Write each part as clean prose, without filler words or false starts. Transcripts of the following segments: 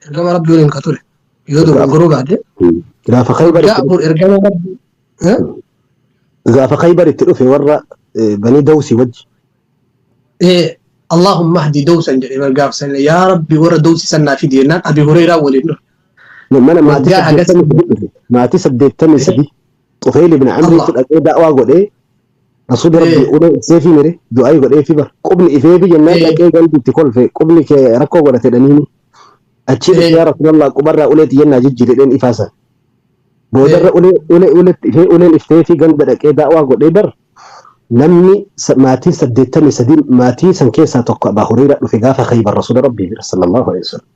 Ergama Rabbii waliin ka ture. Yoo dogongoruu baadhe. Gaafa Khaybar Waggaa itti 4 ergama Rabbii. Eh? Gaafa Khaybar itti dhufe warra Banii Dawsii wajji. Allahumma hdi dawsan jedhe bar gaaf san yaa Rabbi warra dawsi san naa fidi jennaan Abi Hureyraa waliin dhufe. Mana maatii Waggaa hagas 83 dhufe. Maatii 83 Xufeyl ibn Amriitti dhaqee da'waa godhee Rasuulli Rabbii ulee ibseefii mire du'aayii godheefii bar qubni ifeefi jennaan dhaqee gandi itti kolfe qubni kee rakkoo godhate dhaniini. Achii dhufe yaa Rasuulallah qubarraa ulee tiyyannaa jijjiiri jedheen ifaa san. Boodarra ulee ulee uletti ifee uleen ifteefii ganda dhaqee da'waa godhee bar namni maatiin 83 maatii san keessaa tokko Abaa Hureyraa dhufe gaafa Khaybar Rasuula Rabbii bira sallallahu alaihi wasallam.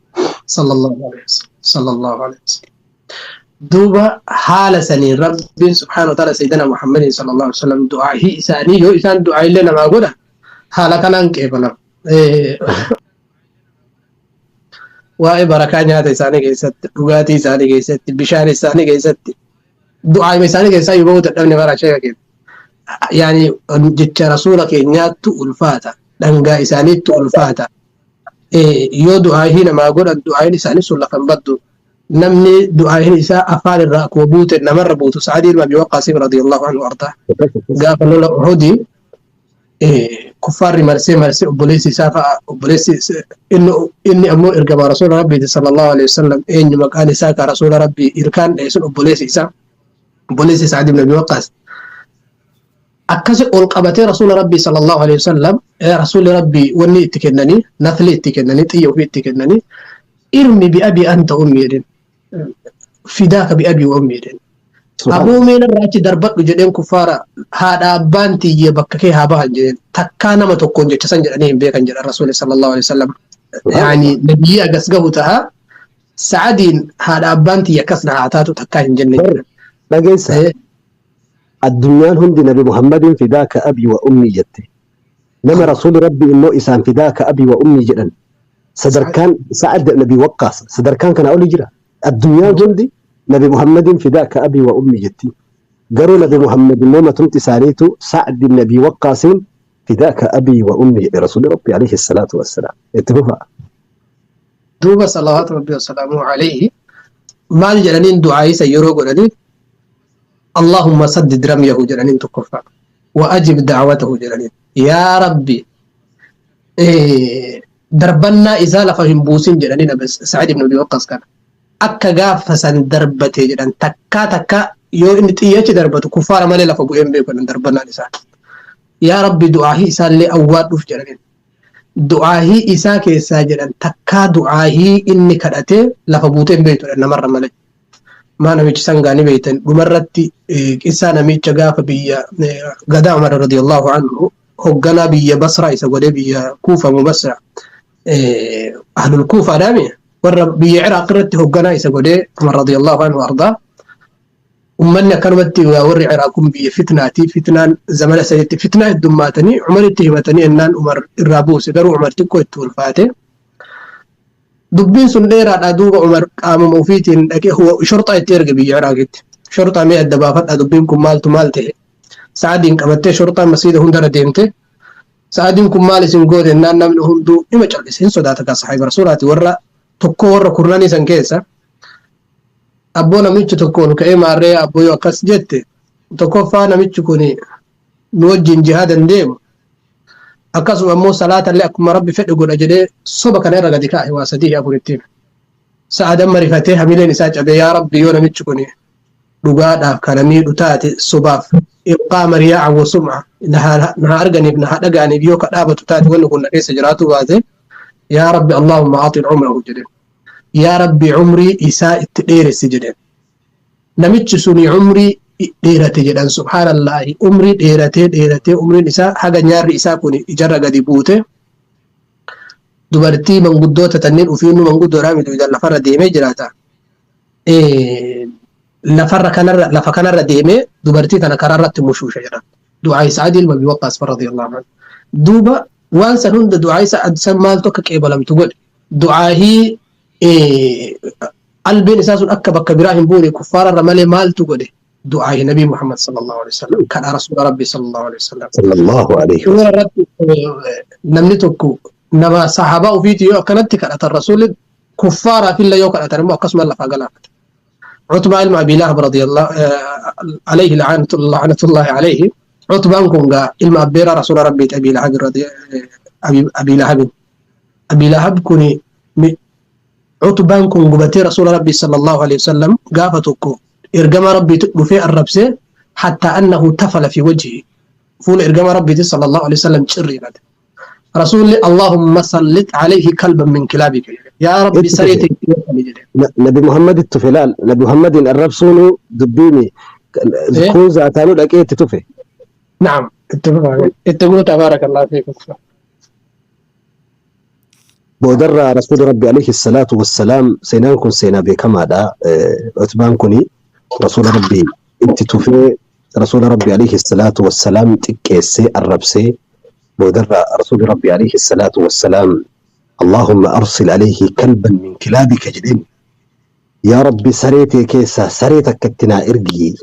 Sallallahu alaihi wasallam. Sallallahu alaihi wasallam. Duuba haala saniin Rabbiin subhaanahu wa ta'ala Sayyidina Muhammadin sallallahu alaihi wasallam du'aahii isaanii yoo isaan du'aa illee namaa godhan haala kanaan qeebalama. Waa'ee barakaa nyaata isaanii keessatti, dhugaatii isaanii keessatti, bishaan isaanii keessatti, du'aayima isaanii keessaa yoo bahuu dadhabne bara sheeka keenya. Yaani jecha rasuula keenyaattu ulfaata, dhangaa isaaniittu ulfaata. Yoo du'aahii namaa godhan du'aahiin isaanii sun lafa hin baddu. Namni du'aahiin isaa afaan irraa akkuma buute namarra buutu Sa'adii ilma Abi Waqqaasiin radiyallahu anhu ardaa. Gaafa lola Uhudii kuffaarri marsee marsee obboleessi isaa fa'a obboleessi inni ammoo ergamaa rasuula rabbiiti sallallahu alaihi wasallam eenyu maqaan isaa ka rasuula rabbii ilkaan dha'e sun obboleessi isaa obboleessi Sa'ad ibn Abi Waqqaas akkasi ol qabatee rasuula rabbii sallallahu alaihi wasallam rasuulli rabbii wanni itti kennanii nafli itti kennanii xiyya ofii itti kennanii irmi bi abi anta ummi jedheen fidaaka bi abi wa ummi jedheen Aboo mee narraa achi darbadhu jedheen kuffaara haadha abbaan tiyya bakka kee haa bahan jedheen takkaa nama tokkoon jecha san jedhanii hin beekan jedhan rasuuli sallallahu alaihi wasallam. Yaani nabiyyi agas gahu taha sa'adiin haadha abbaan tiyya akkas na haa taatu takkaa hin jenne jedhan. Dhageessa. Addunyaan hundi Nabi Muhammadiin fidaaka abii wa ummii jette. Nama Rasuuli Rabbii immoo isaan fidaaka abii wa ummii jedhan. Sadarkaan Sa'ad ibn Abi Waqqaas sadarkaan kanaa oli jira. Addunyaan hundi Nabi Muhammadiin fidaaka abii wa ummii jetti. Garuu Nabi Muhammad immoo matumti isaaniitu Sa'd ibn Abi Waqqaasiin fidaaka abii wa ummii jedhe Rasuuli Rabbii alayhi salaatu wassalaam. Itti fufaa. Duuba salawaatu rabbii wasalaamu alayhi maal jedhaniin du'aa isa yeroo godhaniif Allahumma saddid ramyahu jedhaniin tokkoffaa wa ajib da'watahu jedhaniin yaa Rabbi darbannaa isaa lafa hin buusin jedhanii nabi Sa'id ibn Abi Waqqas kana akka gaafa san darbate jedhan takkaa takkaa yoo inni xiyyachi darbatu kuffaara malee lafa bu'ee hin beeku jedhan darbannaan isaa yaa Rabbi du'aahii isaallee awwaadhuuf jedhaniin du'aahii isaa keessaa jedhan takkaa du'aahii inni kadhatee lafa buutee hin beektu jedhan namarra malee maa namichi sangaa ni beektan dhumarratti qissaa namicha gaafa biyya gadaa Umar radiyallahu anhu hogganaa biyya Basraa isa godhee biyya Kuufa moo Basra ahlul Kuufaa dhaame warra biyya Iraaq irratti hogganaa isa godhee Umar radiyallahu anhu ardaa ummanni akkanumatti warri Iraaq kun biyya fitnaati fitnaan zamana sanitti fitnaa heddummaatanii Umaritti himatanii ennaan Umar irraa buuse garuu Umar xiqqoo itti ulfaate Dubbiin sun dheeraadha duuba Umar qaamuma ofiitiin dhaqee huwa shorxaa itti erge biyya Iraaqitti. Shorxaa mee adda baafadhaa dubbiin kun maaltu maal ta'e. Sa'adiin qabattee shorxaan masjiida hundarra deemte. Sa'adiin kun maal isin goote jennaan namni hunduu ima callise hin sodaata gaa sahaayiba rasuulaati warra tokkoo warra kurnanii san keessa. Abboo namichi tokko ol ka'ee maarree abboo yoo akkas jette tokkoffaa namichi kun nu wajjin jihaada hin deemu. Akkasuma immoo salaatallee akkuma Rabbi fedhe godha jedhee soba kana irra gadi kaa'e waa sadii afur ittiin. Sa'ad amma rifatee hamileen isaa cabee yaa Rabbi yoo namichi kun dhugaadhaaf kana miidhu taate sobaaf ilqaama riyaa'a wa sum'a na haa arganiif na haa dhaga'aniif yoo ka dhaabatu taate wanni kun na keessa jiraatu baate yaa Rabbi Allahumma aaxil umrahu jedheen. Yaa Rabbi umrii isaa itti dheeressi jedheen. Namichi suni umrii dheerate jedhan subhaanallaahi umrii dheeratee dheeratee umriin isaa haga nyaarri isaa kun ijarra gadi buute dubartii manguddoota tanneen ufiinuu manguddoodhaa miti lafarra deemee jiraata. Lafarra kanarra lafa kanarra deemee dubartii tana karaa irratti mushuusha jedhan. Du'aa Sa'ad ilma Abi Waqqaas radiyallahu anhu. Duuba waan san hunda du'aa Sa'ad san maaltu akka qeebalamtu godhe. Du'aahii Albeen isaa sun akka bakka biraa hin buune kuffaararra malee maaltu godhe? Du'aahi Nabii Muhammad sallallahu alaihi wasallam kadhaa Rasuula Rabbii sallallahu alaihi wasallam. Sallallahu alaihi Xumura irratti namni tokko nama sahaabaa ofiiti yoo akkanatti kadhatan Rasuulli Kuffaaraaf illee yoo kadhatan immoo akkasuma lafaa galaafata. Utbaa ilma Abii Lahab radiyallahu alayhi la'anatullahi alayhi. Utbaan kun gaa ilma abbeeraa rasuula rabbiiti Abii Lahab Abii Lahabin. Abii Lahab kuni Utbaan kun gubatee rasuula rabbii sallallahu alayhi wasallam gaafa tokko ergama rabbiitu dhufee arrabsee, hattaa annahu tafala fi wajhi, fuula ergama rabbiiti sallallahu alayhi wasallam cirriifate. Rasuulli "Allahumma sallit alayhi kalban min kilaabika" jedhe. Yaa Rabbi Itti saree tufe. teetti godhani jedhe. Nabi Muhammad itti tufe laal. Nabi Muhammadin arrabsuunu dubbiini kun zaataanuu dhaqee itti tufe. Naam, itti fufa. Itti guuta, barakallahu fiikum. Boodarraa Rasuulli Rabbi alayhi salaatu wassalaam, seenaan kun seenaa beekamaadha. Utbaan kuni Rasuula Rabbi itti tufee, Rasuula Rabbi alayhi salaatu wassalaam xiqqeessee arrabsee, boodarraa Rasuulli Rabbi alayhi salaatu wassalaam "Allahumma arsil alayhi kalban min kilaabika" jedheen. Yaa Rabbi, saree tee keessaa saree takka itti naa ergi.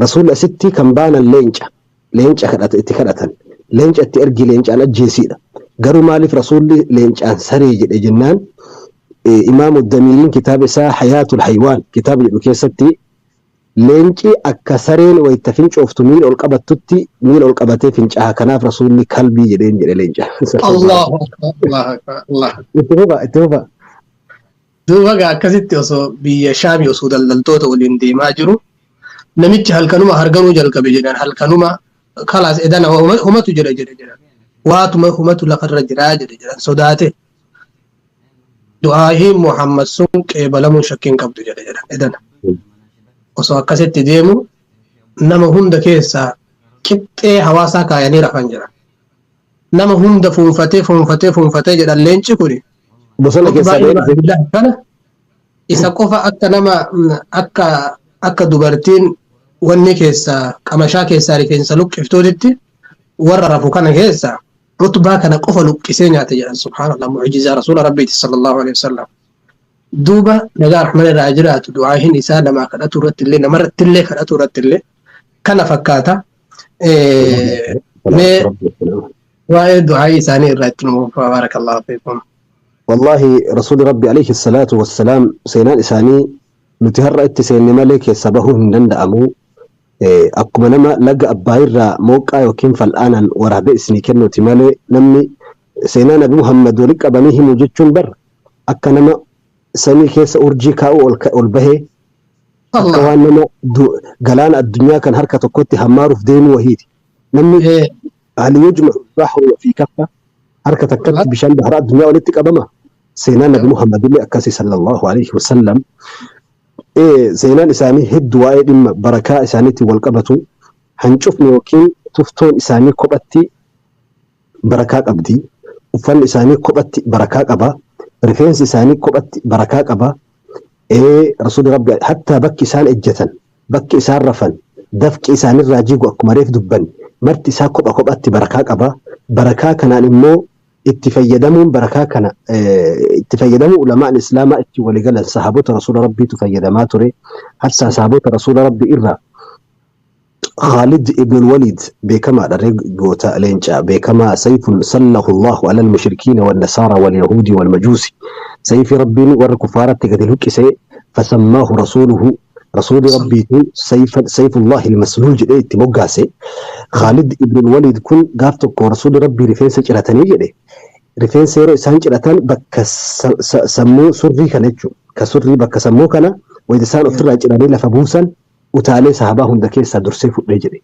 Rasuulli asitti kan baanan leenca. Leenca kadhata itti kadhatan. Leenca itti ergi, leencaan ajjeesiidha. Garuu maaliif Rasuulli leencaan saree jedhe jennaan, Imaamu Damiiriin kitaaba isaa Hayaatul Haywaan kitaaba jedhu keessatti, leenci akka sareen wayita fincooftu miila ol qabattutti miila ol qabatee fincaaha, kanaaf Rasuulli kalbii jedheen jedhe leenca. Allahu akbar, Allahu akbar, Allah. Itti fufa, itti fufa. Duuba gaa akkasitti osoo biyya Shaamii osoo daldaltoota waliin deemaa jiru, namichi halkanuma harganuu jalqabe jedhan. Halkanuma kalaas edana humatu jira jedhe jedhan. Waatuma humatu lafarra jiraa jedhe jedhan. Sodaate, du'aahii Muhammad sun qeebalamuun shakkiin qabdu jedhe jedhan. Edana osoo akkasitti deemu, nama hunda keessaa qixxee hawaasaa kaayanii rafan jedhan. Nama hunda fuunfatee, fuunfatee, fuunfatee jedhan leenci kuni. Bosona Utbaa keessaa ilma ba'ee dhufe. Abdullah kana isa qofa akka nama akka dubartiin wanni keessaa qamashaa keessaa rifeensa luqqiftuutitti warra rafu kana keessa Utbaa kana qofa luqqisee nyaate jedhan. Subhaanallah, mu'jizaa rasuula rabbiiti sallallahu alaihi wasallam. Duuba nagaa rahman irraa jiraatu, du'aahin isaa namaa kadhatu irratti illee, namarratti illee kadhatu irratti illee kana fakkaata. Mee waa'ee du'aayii isaanii irraa itti nuuf, barakallahu fiikum. Wallahi, Rasuulli Rabbi alayhi salaatu wassalaam, seenaan isaanii nuti har'a itti seenne malee keessa bahuu hin danda'amu. Akkuma nama laga Abbaayirraa mooqqaa yookiin fal'aanaan waraabee isinii kennuuti malee, namni seenaa Nabi Muhammad walitti qabanii himu jechuun bar akka nama samii keessa urjii kaa'uu ol bahee akka Allah. waan nama galaana addunyaa kan harka tokkotti hammaaruuf deemu wahiiti. Namni hal yujma'u al-bahru fi kaffa, harka takkatti bishaan bahara addunyaa walitti qabama. Seenaan Nabi Muhammad illee akkasii sallallahu alaihi wasallam. Seenaan isaanii hedduu waa'ee dhimma barakaa isaaniitiin wal qabatu. Hancufni yookiin tuftoon isaanii kophatti barakaa qabdi. Uffanni isaanii kophatti barakaa qaba. Rifeensi isaanii kophatti barakaa qaba. Rasuulli Rabbi hattaa bakki isaan ejjetan, bakki isaan rafan, dafqi isaanirraa jigu, akkuma reef dubbanne, marti isaa kopha kophatti barakaa qaba. Barakaa kanaan immoo itti fayyadamuun, barakaa kana itti fayyadamuu ulamaan islaamaa itti waligalan, sahaabota rasuula rabbiitu fayyadamaa ture. Hattaa sahaabota rasuula rabbii irraa Khalid ibn Walid beekamaadha, goota leencaa beekamaa, sayfun sallahu Allahu ala al-mushrikiina wal nasaara wal yahuudi wal majuusi, sayfi rabbiin warra kufaaratti gadi luqqisee, fasammaahu rasuuluhu, rasuuli rabbiitu sayfullahi al-masluul jedhee itti moggaase. Khalid ibn Walid kun gaaf tokko rasuuli rabbii rifeensa ciratanii jedhe. Rifeensa yeroo isaan ciratan bakka sammuu surrii kana jechuudha. Ka surrii bakka sammuu kana wayita isaan ofirraa ciranii lafa buusan, utaalee sahabaa hunda keessaa dursee fudhee jedhe.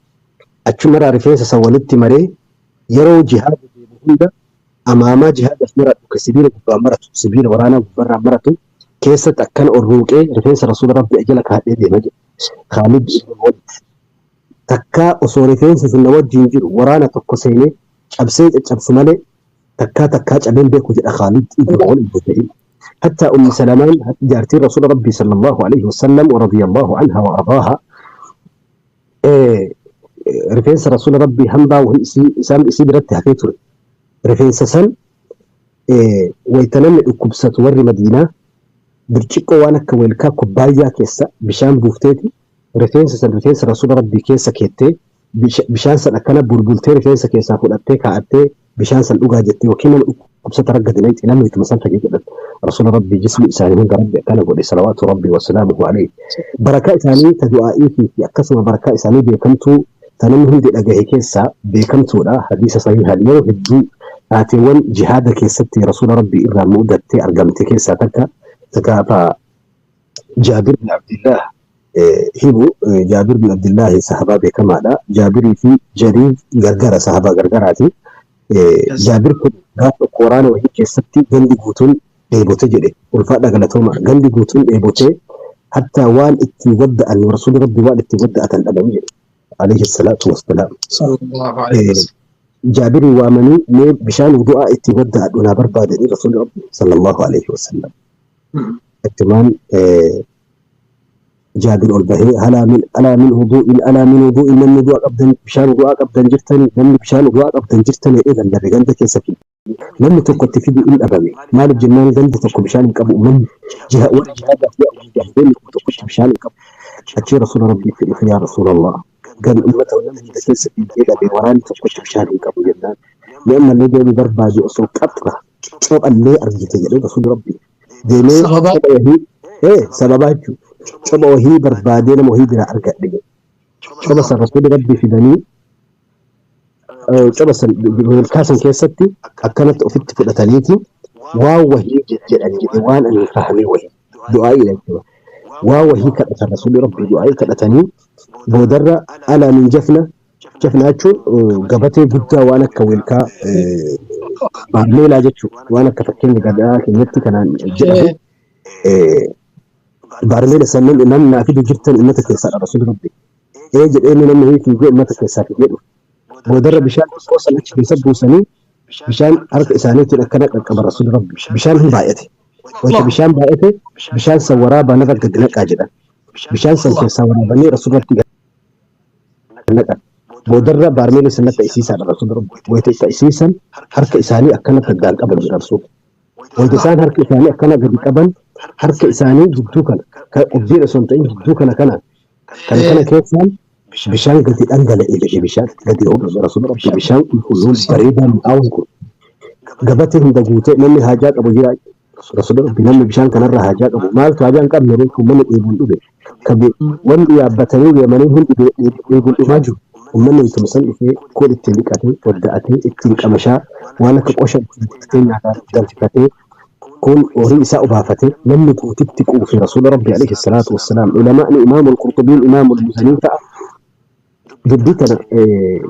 Achumarraa rifeensa san walitti maree, yeroo jihaada deemu hunda amaamaa jihaadaaf maradhu ka sibiila gubbaan maratu, sibiila waraanaa gubbarraan maratu keessatti akkana ol ruuqee rifeensa rasuula rabbi jala kaadhee deema jedhe. Khaalid ibn Walid takkaa osoo rifeensi sun na wajjin jiru waraana tokko seenee cabsee caccabsu malee takkaa takkaa cabeen beeku jedha Khaalid ibn Walid jedhe. Hatta Ummi Salamaan jaartiin rasuula rabbii sallallahu alaihi wasallam wa radiyallahu anha wa ardaaha, rifeensa rasuula rabbii hambaa wahii isaan isii biratti hafee ture. Rifeensa san wayita namni dhukkubsatu warri Madiinaa birciqqoo waan akka weelkaa kubbaayyaa keessa bishaan buufteeti rifeensa san rifeensa rasuula rabbii keessa keettee, bishaan san akkana bulbultee rifeensa keessaa fudhattee kaa'attee. Bishaan san dhugaa jettee yookiin nama dhukkubsata raggate naqxi, namni ittuma san fayyee jedhan. Rasuula Rabbii jismi isaanii hunda Rabbi akkana godhe, salawaatu Rabbii wasalaamuhu alayhi. Barakaa isaanii ta du'aa'ii fi akkasuma barakaa isaanii beekamtuu ta namni hundi dhagahe keessaa beekamtuudha. Hadiisa sahihaan yeroo hedduu taateewwan jihaada keessatti Rasuula Rabbii irraa mudattee argamte keessaa takka, ta gaafa Jaabir bin Abdillah himu. Jaabir bin Abdillah sahabaa beekamaadha. Jaabirii fi Jariir gargara, sahabaa gargaraati. Jaabir kun gaaf tokko waraana wahii keessatti gandi guutuun dheebote jedhe. Ulfaadha, galatooma. Gandi guutuun dheebotee hatta waan ittiin wadda'an, Rasuulli Rabbi waan ittiin wadda'atan dhaban jedhe. Alayhi salaatu wassalaam. Sallallahu alayhi wasallam. Jaabirii waamanii, mee bishaan wudu'aa ittiin wadda'adhu naa barbaadanii Rasuulli Rabbi sallallahu alayhi wasallam. Achumaan Jaabir ol bahee, alaa min alaa min wudu'in, alaa min wudu'in, namni wudu'a qabdan, bishaan wudu'aa qabdan jirtanii, namni bishaan wudu'aa qabdan jirtanii jedhee lallabe. Ganda keessa fi namni tokko itti fidu hin dhabame. Maaliif jennaan, gandi tokko bishaan hin qabu. Uummanni jiha warri jihaadaaf yaa'u mujaahidoonni kuma tokkotti bishaan hin qabu. Achii Rasuula Rabbiitti dhufe, yaa Rasuulallah, gan uummata nama hunda keessa fiigee dhabe, waraanni tokkotti bishaan hin qabu jennaan, mee ammallee deemi barbaadi, osoo qaxra cophallee argite jedhee. Rasuulli Rabbii deemee Sababa copha wahii, sababaa jechuudha, copha wahii barbaadee nama wahii biraa argadhe jedhe. Copha san Rasuulli Rabbii fidanii, copha san kaasan keessatti akkanatti ofitti fudhataniiti waan wahii jedhan jedhe, waan ani hin fahamee wahii du'aa'ii jechuudha. Waan wahii kadhatan, Rasuulli Rabbii du'aa'ii kadhatanii boodarra alaa min jafna. Jafna jechuun gabatee guddaa, waan akka weelkaa baarmeelaa jechuudha, waan akka fakkeenya gadaa keenyatti kanaan jedhamu. Baarmeela san namni naa fidu jirtan uummata keessaadha Rasuulli Rabbii. Ee jedhee, inni namni wayii fiigee uummata keessaa fidee dhufe. Boodarra bishaan xiqqoo san achi keessa buusanii, bishaan harka isaaniitiin akkana qaqqaban Rasuulli Rabbii. Bishaan hin baay'ate. Wayita bishaan baay'ate, bishaan san waraabaa narra gadi naqaa jedhan. Bishaan san keessaa waraabanii Rasuulli Rabbii gadi naqan. Boodarra baarmeela san natti isiisaadha Rasuulli Rabbii. Wayita itti isiisan harka isaanii akkana gaddaan qaban jedha Rasuulli. Wayita isaan harka isaanii akkana gadi qaban, harka isaanii jidduu kana, kan qubbiin osoo hin ta'in jidduu kana kana kana kana keessaan bishaan gadi dhangala'e jedhe. Bishaan gadi oobe Rasuulli Rabbi, bishaan qulqulluun bareedaa mi'aawun kun gabatee hunda guutee. Namni haajaa qabu jira Rasuulli Rabbi, namni bishaan kanarra haajaa qabu maaltu haajaa hin qabne ree? Uummanni dheebuun dhume, kan wanni yaabbatanii deemanii hundi dheebuun dhumaa jiru. Uummanni ituma san dhufee kun ittiin dhiqatee wadda'atee, ittiin qamashaa, waan akka qosha ittiin nyaataa danfifatee, kun horii isaa obaafatee, namni guutitti quufe Rasuula Rabbi alayhi salaatu wassalaam. Ulamaa'ni, Imaamul Qurxubiin, Imaamul Muzaniin fa'a dubbii tana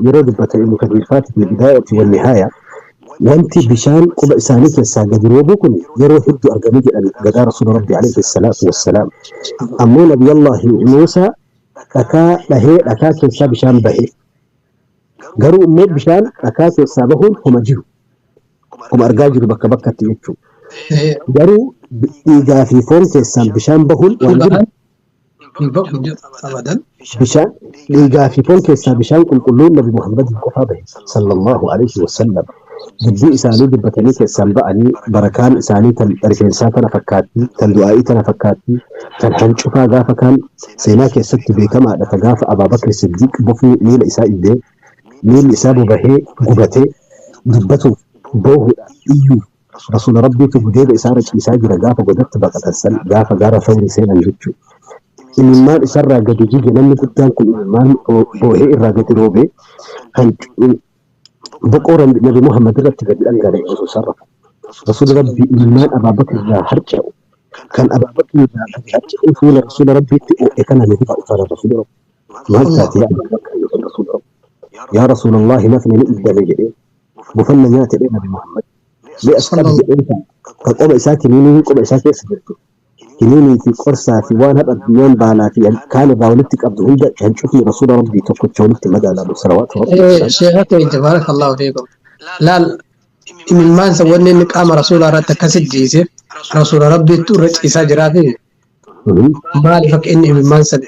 yeroo dubbatan, Ibnu Kathiir faati fi Bidaayati wan Nihaaya, wanti bishaan quba isaanii keessaa gadi roobuu kun yeroo hedduu argamee jedhan gadaa Rasuula Rabbi alayhi salaatu wassalaam. Ammoo Nabiyallaahi Muusaa dhakaa dhahee dhakaa keessaa bishaan bahe. Garuu immoo bishaan dhakaa keessaa bahuun homa jiru. Akkuma argaa jiru bakka bakkatti jechuudha. Garuu dhiigaa fi foon keessaan bishaan bahuun waan jiru. Hin bahu, hin jiru abadan. Bishaan dhiigaa fi foon keessaa bishaan qulqulluun Nabi Muhammad qofaa bahe sallallahu alaihi wasallam. Dubbii isaanii dubbatanii keessaan ba'anii, barakaan isaanii tan rifeensaa tana fakkaatti, tan du'aa'ii tana fakkaatti, tan hancufaa gaafa kaan seenaa keessatti beekamaadha, ta gaafa Abaa Bakri Siddiiq bofni miila isaa iddee, miilli isaa bobahee gubatee, dubbatuuf boohuudhaan iyyuuf Rasuula Rabbiitu gudeeda isaarra ciisaa jira gaafa godatti baqatan san, gaafa gaara Thawri seenan jechuudha. Imimmaan isarraa gadi jige, namni guddaan kun imimmaan boohee irraa gadi roobee kan boqoo Nabi Muhammad irratti gadi dhangala'e osoo isaan rafu. Rasuula Rabbii imimmaan Abaa Bakr irraa harca'u, kan Abaa Bakr irraa gadi harca'u fuula Rasuula Rabbiitti oo'e kana ni bifa uffaran Rasuula Rabbii. Maal taate yaa Abaa Bakr jedhan Rasuula Rabbii. Yaa Rasuulallahi, nafni ni iddame jedhee, bufanna nyaate jedhee Nabi Muhammad. Mee as qabi jedheen, kan qoba isaa kiniinii qoba isaa keessa jirtu. Kiniinii fi qorsaa fi waan har'a addunyaan baalaa fi kaan irraa walitti qabdu hunda hancufni Rasuula Rabbii tokkocha walitti madaalamu, salawaatu Rabbii. Sheekha keenya, barakallahu fiikum. Laal, imimmaan san wanni inni qaama rasuulaa irratti akkasitti jiise, Rasuula Rabbiitu irra ciisaa jiraa fi maaliif akka inni imimmaan san,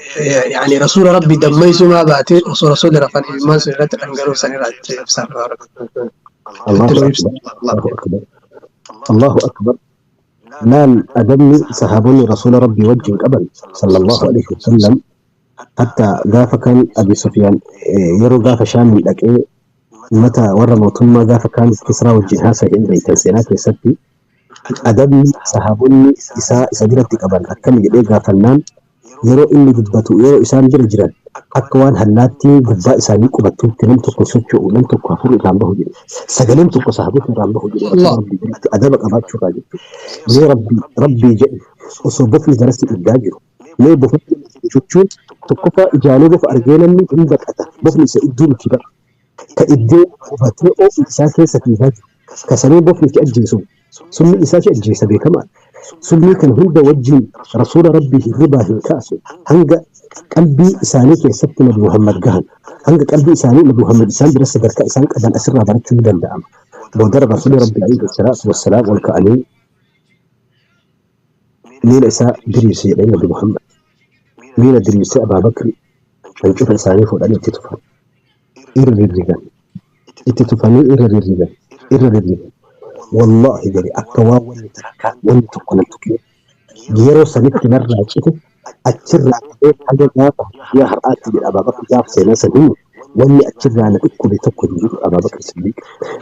yaani Rasuula Rabbii dammaysuu maa baatee osoo Rasuulli rafan imimmaan sun irratti dhangala'uu san irraa ibsaa. Allahu akbar, Allahu akbar, Allahu akbar. Laal, adabni sahaabonni Rasuula Rabbii wajjin qaban sallallahu alaihi wasallam, hatta gaafa kan Abi Sufyaan yeroo gaafa Shaamiin dhaqee Ummata warra mootummaa gaafa kaan Kisraa wajjin haasa'e hin beektan seenaa keessatti adabni sahaabonni isaa isa biratti qaban akkami jedhee gaafannaan, yeroo inni dubbatu, yeroo isaan bira jiran akka waan hallaattiin gubbaa isaanii qubattuutti nam tokko socho'u, nam tokko hafuurri irraan bahu jedhe. Sagaleen tokko sahaabota irraan bahu jedhe. Allah. Rabbii biratti adaba qabaachuu irraa jechuudha. Mee rabbii rabbii jedhe, osoo bofni garasi dhuggaa jiru, mee bofni jechuun tokkoffaa ijaanuu bofa argee namni hin baqata. Bofni isa iddoo miti bara. Ka iddoo qubatee oo'u isaa keessa fiigaa jiru. Ka sanuu bofni si ajjeesu. Sumni isaa si ajjeesa beekamaadha. Summii kana hunda wajjin rasuula rabbii hirribaa hin kaasu hanga qalbii isaanii keessatti Nabi Muhammad gahan. Hanga qalbii isaanii Nabi Muhammad isaan bira sadarkaa isaan qaban asirraa barachuu ni danda'ama. Boodara rasuulli rabbii alayhi salaatu wassalaam ol ka'anii miila isaa diriirse jedhanii Nabi Muhammad. Miila diriirsee Abaa Bakri hancufa isaanii fuudhanii itti tufan. Irra rirrigan. Itti tufanii irra rirrigan. Irra rirrigan. Wallaahi jedhe, akka waan wanni takka wanni tokko nan tuqne. Yeroo sanitti narraa cite, achirraa qabee haga gaafa guyyaa har'aatti jedha Abaa Bakri gaafa seenaa san himu, wanni achirraa na dhukkube tokko hin jiru Abaa Bakri Siddiq.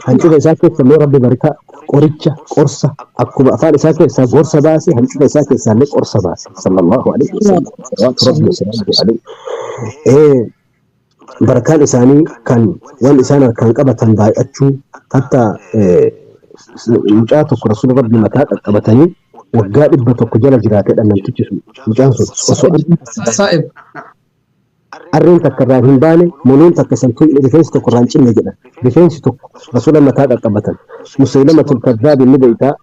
Hancufa isaa keessa immoo rabbi barikaa qoricha qorsa, akkuma afaan isaa keessaa gorsa baase, hancufa isaa keessaa illee qorsa baase, sallallahu alaihi wasallam, salawaatu rabbi wasalaamuhu alaihi. Barakaan isaanii kan waan isaan harkaan qabatan baay'achuu, hatta mucaa tokko rasuula rabbii mataa qaqqabatanii waggaa 100 jala jiraatedha namtichi sun, mucaan sun osoo Saa'ib. Harreen takka irraa hin baane, moluun takka san tuqne, rifeensi tokko irraa hin cinne jedha. Rifeensi tokko rasuula mataa qaqqabatan. Musaylamatul Kadhaab inni beektaa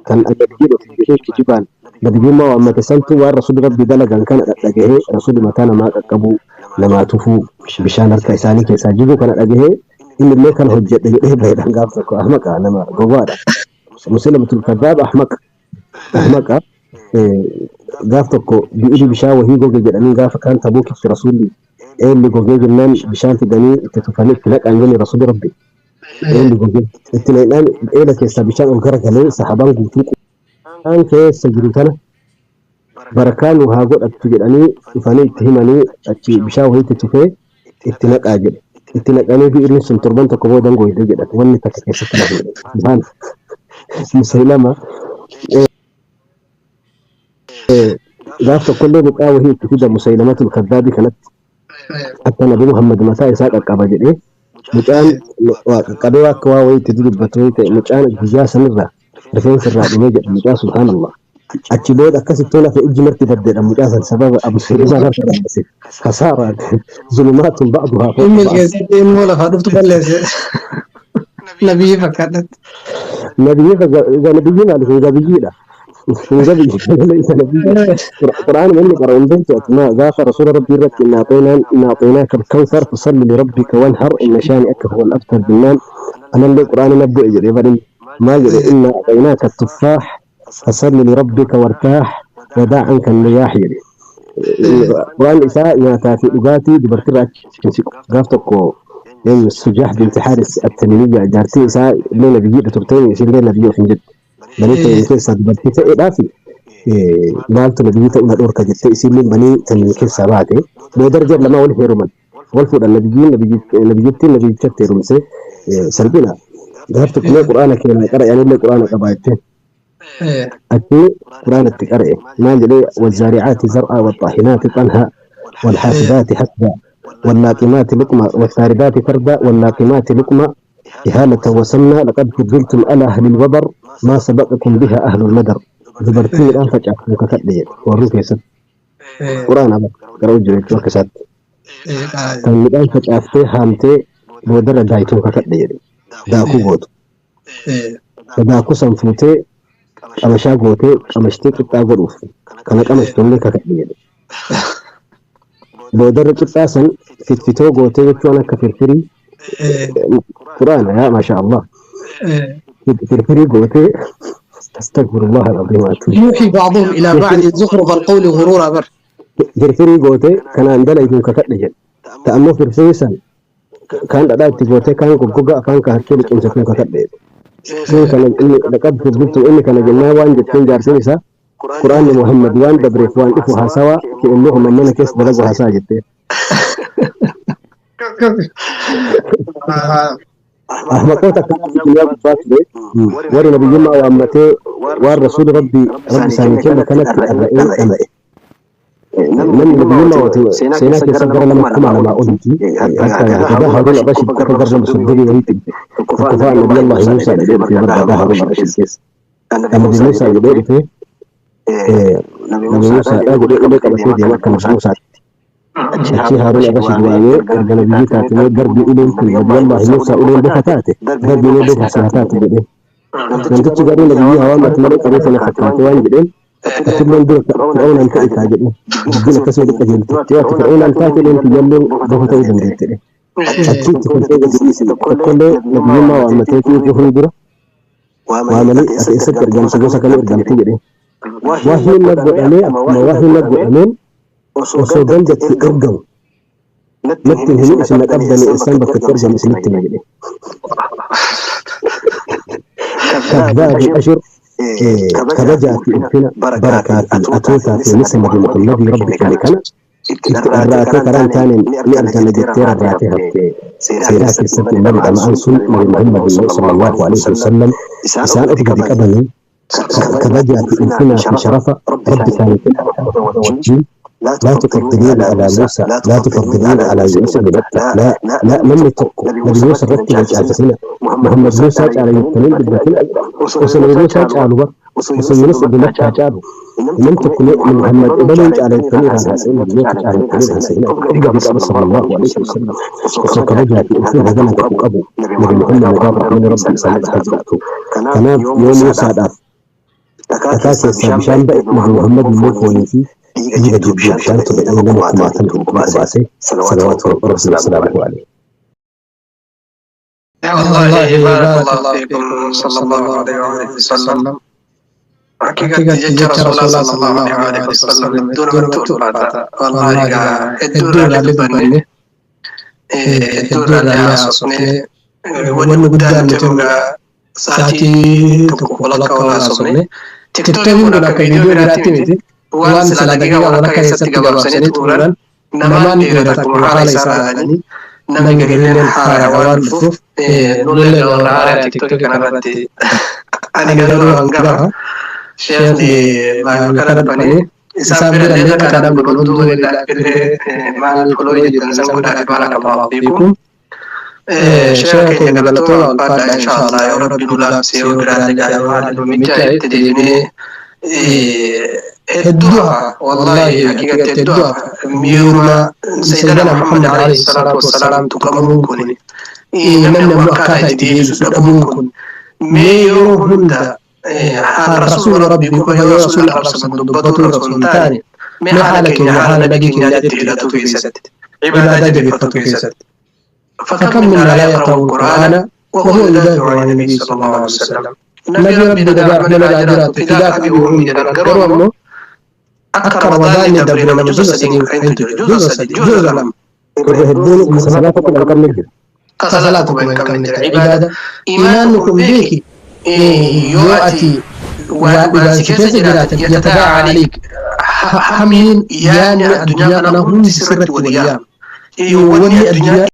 kan nabiyyi dhufe jedhee kijibaan nabiyyummaa waammate santu waan rasuulli rabbii dalagan kana dhagahee, rasuulli mataa namaa qaqqabuu, namaa tufuu, bishaan harka isaanii keessaa jiguu kana dhagahee, inni illee kana hojjedhe jedhee baheedhaan gaaf tokko ahmaqa nama gowwaadha. Musaylamatul Kadhaab ahmaqa ahmaqa. Gaaf tokko bi'iri bishaan wahii goge jedhanii, gaafa kaan Tabuukitti rasuulli eelli gogee jennaan bishaan fidanii itti tufanii itti naqan jenne. Rasuulli rabbi eelli gogee itti naqnaan eela keessaa bishaan ol garagalee sahabaan guutuu quraan keessa jiru tana barakaa nu haa godhattu jedhanii dhufanii itti himanii, achi bishaan wahiitti tufee itti naqaa jedhe. Itti naqanii bi'iriin sun torban tokko boodan goyde jedhan, wanni takka keessatti lafa jedhan. Musaylama gaaf tokkollee mucaa wahii itti fida Musaylamatul Kaddaabii kanatti akka Nabi Muhammad mataa isaa qaqqaba jedhee, mucaan waa qaqqabee akka waa wayii itti dudubbatu wayii ta'e, mucaan guyyaa sanirraa rifeensi irraa dhumee jedha mucaa, subhaanallah. Achi booda akkasittuu lafa ijji marti baddeedha mucaa san sababa Abu Suleymaan harka dhaabase. Kasaaraan zulumaatun ba'duhaa fawqa Inni ba'd. keessatti immoo lafaa dhuftu balleesse. Nabiyyi fakkaadhatti. Nabiyyi nabiyyi maali kun gabiyyiidha. Kun gabiyyi isa nabiyyi. Qur'aan inni qara hin beektu ati maa gaafa rasuula rabbii irratti inna a'taynaa inna a'taynaaka al-kawthar fasalli li rabbika wanhar inna shaani'aka huwa al-abtar jennaan, anallee qur'aana na bu'e jedhee badhin maal jedhe? Inna a'taynaaka at-tuffaah fasalli li rabbika wartaah wadaa anka an-niyaah jedhe. Qur'aan isaa nyaataa fi dhugaatii dubartirraa achi hin siqu. Gaaf tokko eenyu, Sujaah binti Haaris at-Tamimiyya, jaartii isaa illee nabiyyiidha turte, ishillee nabiyyi of hin jettu. Banii Tamiim keessaa dubartii ta'eedhaa fi maaltu nabiyyi ta'uu na dhorka jettee isiillee Banii Tamiim keessaa baate. Boodar jar lamaa wal heeruman. Wal fuudhan, nabiyyiin nabiyyittiin nabiyyichatti heerumse salphina. Gaaf tokko mee qur'aana keenyaa qara'e, anillee qur'aana qabaa jetteen. Achi qur'aana itti qara'e, maal jedhee? Wazzaari'aati zar'aa waxxaahinaati xanhaa walhaasidaati hasbaa wallaaqimaati luqmaa wassaaridaati fardaa wallaaqimaati luqmaa إهالة وسمنا لقد فضلتم على أهل الوبر ما سبقكم بها أهل المدر. Dubartii midhaan facaaftu kakadhe jedhe warri keessatti quraana qara'u jiru jechuu akka isaatti kan midhaan facaaftee haamtee boodarra daayituun kakadhe jedhe, daakuu gootu, daakuu san fuutee qamashaa gootee qamashtee qixxaa godhuuf kana qamashtullee kakadhe jedhe. Boodarra qixxaa san fitfitoo gootee jechuun akka firfirii, quraana yaa maasha Allah, firfirii gootee, astagfirullah al-azim atuub. يوحي بعضهم إلى بعض زخرف القول غرورا بر. Firfirii gootee kanaan dalaytuun kakadhe jedhe. Ta'ammoo firfirii san kaan dhadhaa itti gootee kaan goggogaa afaan kaa'attee liqimsatuun kakadhe jedhe. Sun kana inni laqad fuddiltu inni kana jennaa waan jetteen jaarsin isaa, quraanni Muhammad waan dabreef waan dhufu haasawaa ki immoo mana keessa dalagu haasaa jettee. Ahmaqoota akkanaa addunyaa gubbaa ture warri nabiyyummaa waammatee waan rasuuli rabbii rabbi isaanii kenne kanatti dharra'ee dhama'e. Namni nabiyyummaa waate seenaa keessa gara nama 2000 oliiti. Akka gadaa Haaruun Rashid qofa gara nama 30 wayiitti dhufe. Tokkoffaa Nabiyyallahi Muusaa jedhee dhufe bara gadaa Haaruun Rashid keessa. Nabi Muusaa jedhee dhufe Nabi Muusaadha jedhee ulee qabatee deema akka Nabi Muusaatti. Achii Haaruun Rashid waamee erga nabiyyii taate mee darbii uleen kun Nabiyyallahi Muusaa uleen bofa taate darbii mee bofa si haa taatu jedheen. Namtichi garuu nabiyyii haa waammatu malee qabeessa na fakkaate waan jedheen atilleen dura fir'aunaan ta'i kaa jedheen. Dubbiin akkas walitti qajeelte. Yoo ati fir'aunaan taate uleen tiyyallee bofa ta'uu dandeette jedheen. Achii itti kolfee gadi dhiise. Tokkollee nabiyyummaa waammatee fi dura waamanii ati eessatti ergamte gosa kamii ergamte jedheen. Wahiin na godhamee akkuma wahiin na godhameen osoo ganda itti ergamu natti hin himin isin na qabdanii eessaan bakka itti ergamu isinitti hima jedheen. Kazzaabi ashir kabajaa fi ulfina barakaa fi atootaa fi nisa nabi Muhammadii rabbi kenne kana itti dharraatee karaa hin taaneen ni arganna jettee rarraatee hafte. Seenaa keessatti uummanni dhama'an sun Nabi Muhammad sallallahu alaihi wasallam isaan of gadi qabanii kabajaa fi ulfinaa fi sharafa rabbi isaanii kenne wajjin لا تفضلون على موسى لا تفضلون على يونس بن متى لا لا namni tokko Nabi Muusaa irratti wal caalchisina Muhammad Muusaa caala jettanii dubbatina osoo Nabi Muusaa caalu bar osoo Yunus ibn Mattaa caalu namni tokko Muhammad ebaluun caala jettanii irraan haasa'in nabiyyoota caala jettanii irraan haasa'in of gadi qaba sallallahu alaihi wasallam osoo kabajaa fi ulfina hagana gahu qabu Nabi Muhammad nagaa rahmanni rabbi isaanii haa jiraatu. Kanaaf yoo Muusaadhaaf dhakaa keessaa bishaan ba'e Nabi Muhammad immoo foonii fi dhiiga jidduu bishaantu ba'ee nama kumaatama hedduu obaase salawaatu rabbi wasalaamuhu alayhi. والله بارك الله فيكم صلى الله عليه وسلم. Haqiiqatti jecha Rasuulaa sallallahu alaihi wasallam hedduu namatti ulfaata. Wallahi egaa hedduu irraallee dubbanne hedduu irraallee haasofne wanni guddaan nuti egaa sa'aatii tokko walakkaa ol haasofne. Tiktookiin kun akka viidiyoo biraatti miti. Waan silaa daqiiqaa walakkaa keessatti gabaabsanii xumuran namaan dheerata akkuma haala isaa ilaalanii namni gariilleen haaraa waan dhufuuf nullee warra haaraa tiktookii kanarratti ani garuu hangafa sheekni baay'ee kana dhufanii isaan bira illee akka namni kun hunduu illee maal foloo jettan san godhaa baarakallahu fiikum. Sheeka keenya galatooma ulfaadha inshaallah yoo rabbi nu laaffise yoo biraallee gaa'ee haala nu mijaa'e itti deebinee hedduu hafa wallahi haqiiqatti hedduu hafa miiruma sayyidina Muhammad alayhi salaatu wassalaam tuqamuun kun namni ammoo akkaataa itti deebisu dhabuun kun mee yeroo hunda haala rasuula rabbii qofa yoo rasuula arrabsaman dubbatu irra osoo hin taane mee haala keenya haala nabii keenyaatti hidhatu keessatti ibaadaa jabeeffatu keessatti. فكم منا لا يقرأ القرآن وهو يدافع عن النبي صلى الله عليه وسلم. نبي ربي دقا رحمة الله جرات فداك أبي وأمي جدًا قروا أمه akka Ramadaanni dabre nama juza sadiin fa'intu jira. Juza sadi, juza lama. Irra hedduun salaata quba hin qabne jira. Ka salaata quba hin qabne jira. Ibaada. Imaanni kun beeki yoo ati waa dhugaan si keessa jiraatan yatadaa'a aleek hammiin yaadni addunyaa kanaa hundi sirratti wal yaama. Wanni addunyaa